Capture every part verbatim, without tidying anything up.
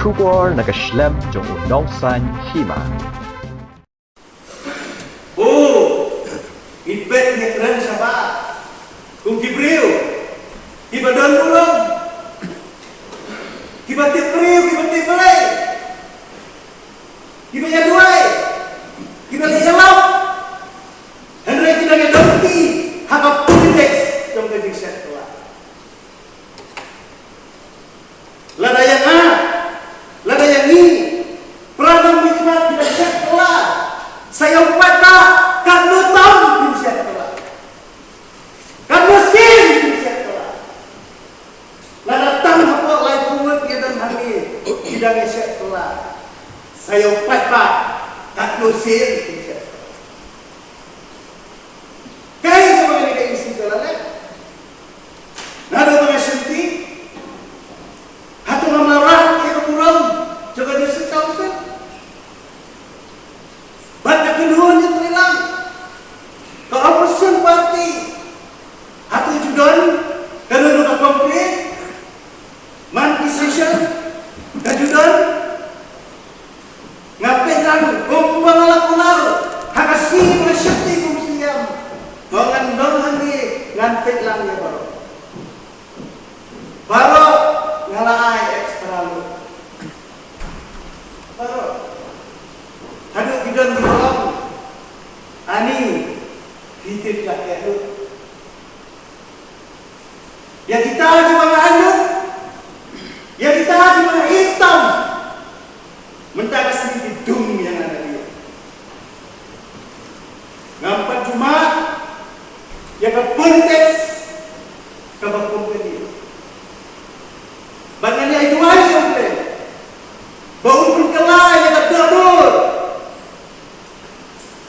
Khubor na ka shlem jong u Nongsaiñ Hima. O, ngin peit, ngin kren shabar kum ki briew kiba don burom, kiba tip briew, kiba tip Blei, kiba ïaduwai, kiba ïalap. Hynrei ki dang ïadon ki ha ka politics jong ka jingshah kylla. Lada ïa nga, lada ïa ngi, para nongmihkhmat ki dang shah kylla, sa ïa u paidbah katno tam kin shah kylla, katno sien kin shah kylla. Lada tang hapoh laiphew ngut ngi don hangne ki dang ïa shah kylla, sa ïa u paidbah katno sien kin shah kylla. Kaei kaba kane ka E C ka la leh? Naduh ba nga shim ti, hato ngam la rah ïa ka burom jong ka District Council? Bad ka kynhun ïatreilang, ka opposition party, hato ju don kano kano ka complain? Man ki session ka ju don? Nga peit lang kum uba nga la kular ha ka sngi ba nga sheptieng kum u Siem. Ba ngan don hangne, ngan peit lang ïa baroh. Baroh nga la ai extra lut. Baroh. Haduh ki don kiba ong, ani, phi tip ïa kaei lut. Ïa kita kiba nga ïeit, ïa kita kiba nga ïeit tam, mynta ka sngi ki dung ïa nga na biang. Ngam pat ju mad ïa ka politics kaba kum kane. Bad ngan ïai duwai sha U Blei ba un pynkylla ïa ka dohnud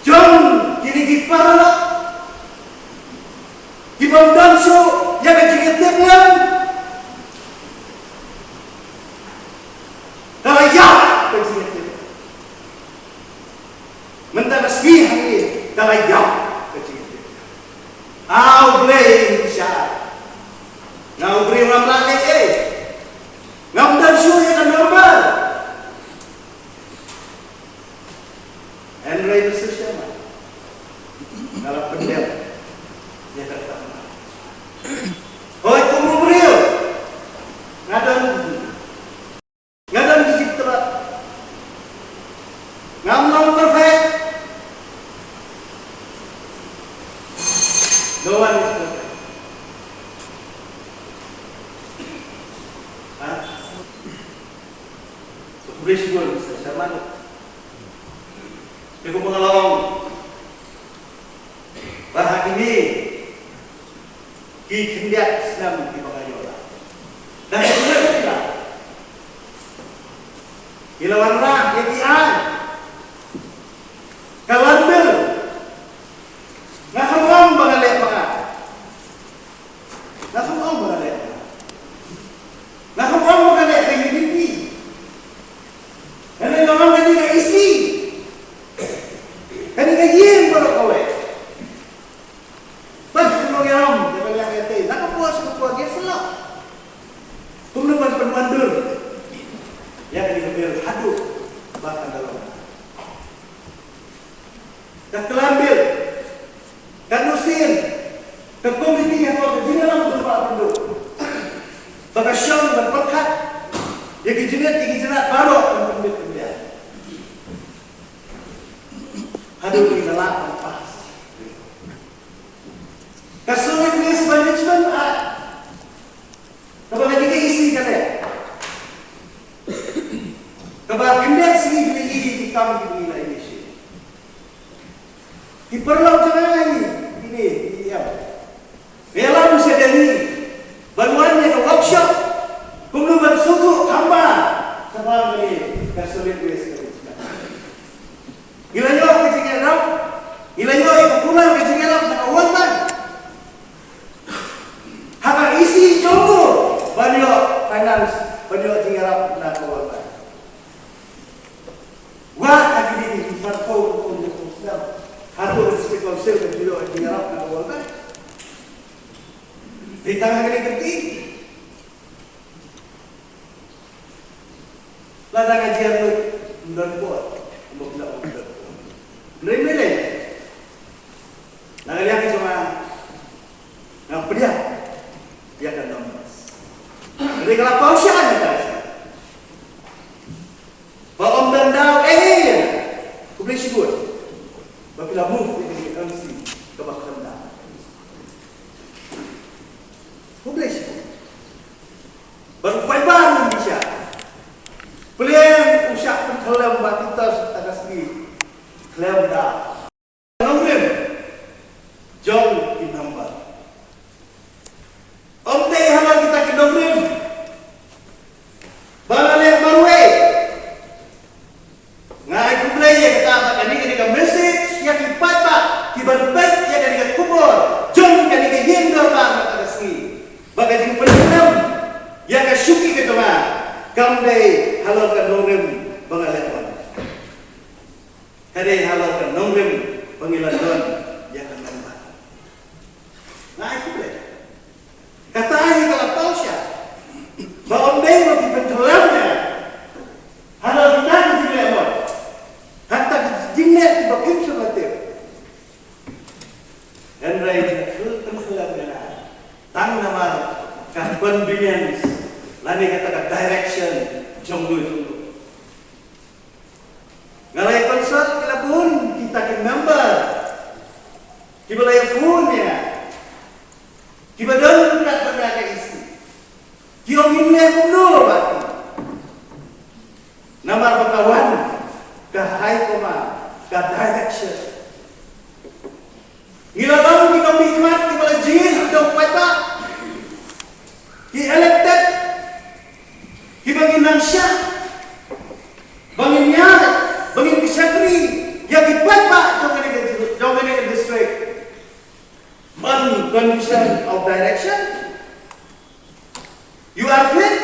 jong kine ki paralok ki bym don shuh ïa ka jingïatiplem. Ka la ïap ka jingïatiplem. Mynta ka sngi hangne ka la ïap ka jingïatiplem. A U Blei, pynshai. Nga U Blei, ngam lah leh ei. Ngam don shuh ïa ka number. Hynrei Mister Sherman, nga la pyndep ïa ka tang. Hooid, kum u briew, nga don, nga don ki jingtlot. Ngam long perfect. No one is perfect. Ha? So, khublei shibun, Mister Sherman. Te kumba nga la ong, ba ha kine ki khyndiat snem kiba nga ïoh lad, da ka jingïaid, ngi la wanrah ïa ki aiñ, ka Land Bill. Nga khlem ong ba nga leh ba nga Nga khlem ong ba nga leh. Nga khlem ong ba nga leh ka U D P. Nga leh, nga ong kane ka E C, kane ka ïing baroh kawei. Bad kumno ngi ong, kaba leh kata, na ka por sha ka por ngi sa leh. Kumno ban pynwandur ïa kane ka bill haduh ba kan da long. Ka Land Bill, ka Nongsien, ka komiti hapoh ka jingïalam u Bah Pynduh, ba ka shong ban pyrkhat ïa ki jingit ïa ki jingrat baroh ban pynbit pynbiang. Haduh ngi la lah ban pass ka Solid Waste Management Act, kaba ka jingïaid ka leh, kaba khyndiat sngi ki la ïohi ïa ki kam kiba ngi la initiate. Ki paralok jong nga ngi, kine, ngi ïam. Ngi ïalam sha Delhi ban wan ïa ka workshop kumno ban sngewthuh kham bha shaphang kane ka Solid Waste Management. Ngi la ïoh ka jingïarap, ngi la ïoh ïa ka kular ka jingïarap na ka World Bank ha ka E C jong u ban ïoh finance, ban ïoh jingïarap na ka World Bank. Wat ha kine ki khatsaw kum ki khatsaw snem, hato ka District Council ka ju ïoh jingïarap na ka World Bank? Dei tang ha kane ka kti. Lada nga jia lut, ym don por. Ym ba phi la ong ym don por. Hynrei hynrei lei, na ka liang jong nga, nga pdiang ïa ka numbers. Hynrei ka la paw shai ïa ka. Ba ym don daw ei ei ïa nga. Khublei shibun ba phi la move ïa ka M C kaba kham daw. Khublei shibun. Bad u paidbah ruh un bishar. Pyrshah u shah pynkhlem ba kita sha ka sngi khlem da. Nongrim jong ki member. Ym dei halor kita ki nongrim ba nga leh marwei. Nga ai khublei ïa kata, bad kane ka dei ka message ïa ki paidbah kiban peit ïa kane ka khubor jong kane ka ïing dorbar kata ka sngi, ba ka jingpynkhlem ïa ka shuki ka jong nga kam dei halor ka nongrim ba nga leh on. Ka dei halor ka nongrim ba ngi la don ïa ka nongrim. Nga ai khublei. Kata hi ka la paw shai ba ym dei ba ki pynkylla ïa nga halor kita ki jingleh mon, ha kita ki jingleh kiba im sha ba tip. Hynrei ki pynkylla ïa nga tang namar ka convenience lane kata ka direction jong u jong u. Nga la ïa consult ki la bun kita ki member kiba la ïa phone ïa nga, kiba don ryngkat bad nga ka E C. Ki ong ngin leh kumno bad ki? Namar ba ka wan ka high command, ka direction. Ngi la long ki nongmihkhmat kiba la jied da u paidbah, ki elected, kiba ngin nang shah ba ngin ïaid, ba ngin ïashakri ïa ki paidbah jong kane ka, jong kane ka district. On condition of direction. You are fit.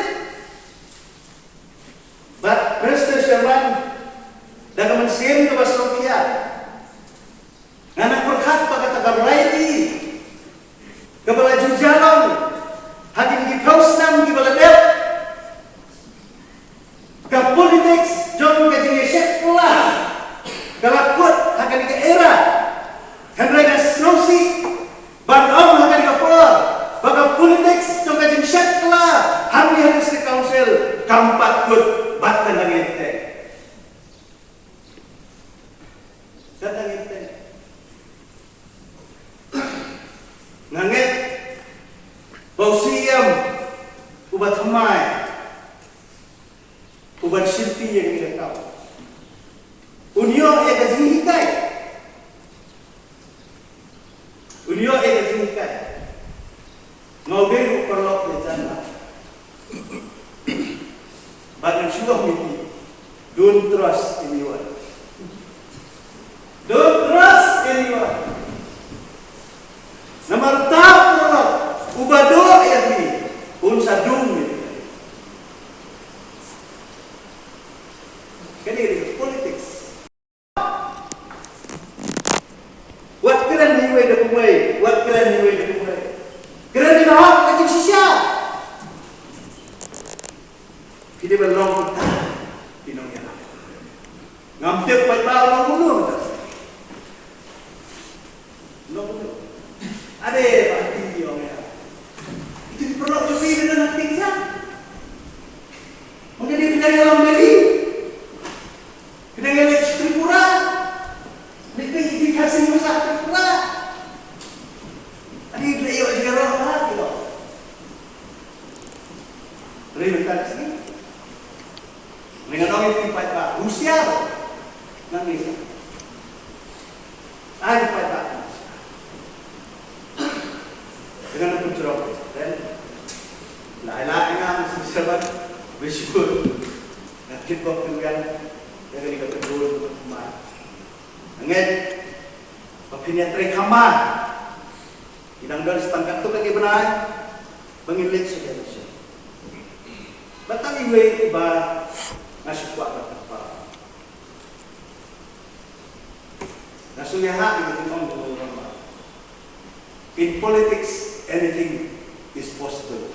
But Mister Chairman, da ka mynsiem kaba sngewkhia, nga nang pyrkhat ba kata ka variety kaba la ju ïalam ha kine ki phew snem kiba la dep, ka politics jong ka jingïashet kylla ka la kut ha kane ka era. Hynrei nga sngewsih ban ong ha kane ka por ba ka politics jong ka jingshet kylla hangne ha District Council kam pat kut bad ka nang ïeng teng. Ka nang ïeng teng. Nga ngeit ba u C E M uba thymmai uban shimti ïa kane ka kam un ïoh ïa ka jinghikai. Un ïoh ïa ka jinghikai. Nga u dei ruh paralok ïa jan ba. Bad ngan shu ong ïa phi, don't trust anyone. Don't trust anyone. Namar uta u paralok uba doh ïa phi un sa dum ïa phi. Kane ka dei ka politics. Wat kren ha iwei da kumwei, wat kren ha iwei da kumwei. Kren ïa ka hok ka jingshisha. Phi dei ban long kita ki nongïalam. Ngam tip paidbah u long kumno mynta. Long kumno. Ade ba ha Delhi ong ïa. Itu ki paralok jong phi ki don ha Delhi sa. Mynta dei phi dang ïalam Delhi. Phi dang ïaleit sha Tripura. Leit peit ïa ki Khasi masa Tripura. Ade phi la ïoh jingïaroh ha ki long. Hynrei mynta ka sngi. Ngan ong ïa phi paidbah, husiar. Nangne sa. Ai paidbah. Ngan pynjrong. Then la ïa la ngan sa syabat. Bishkur. Ngan kit bok pynwiang. Ïa kane ka pynroi ma. Ngan ba phin ïa trei kham bha. Ngi dang don sa tang katto katne bnai ba ngin leit sha election. Bad tang iwei ba nga shu kwah ban kyrpad. Nga sngewthuh ïa ka jingong jong u rangbah. In politics, anything is possible.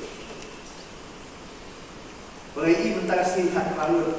Ba ngi i mynta ka sngi Khatpara ngut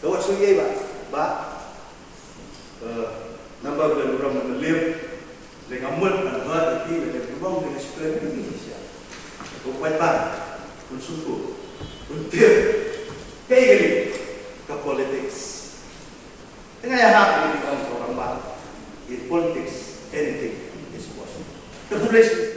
Ka wat shu ïa ba ba eh, namar ba lura ma lem le nga mut ban ba ïa phi le lem lubang le nga shu kren ïa phi sha. Ko kwai ba un shu ko un tier. Kaei kane ka politics. Tengah ïa hap ïa phi ong ko rangbah. In politics anything is possible. Ka foolish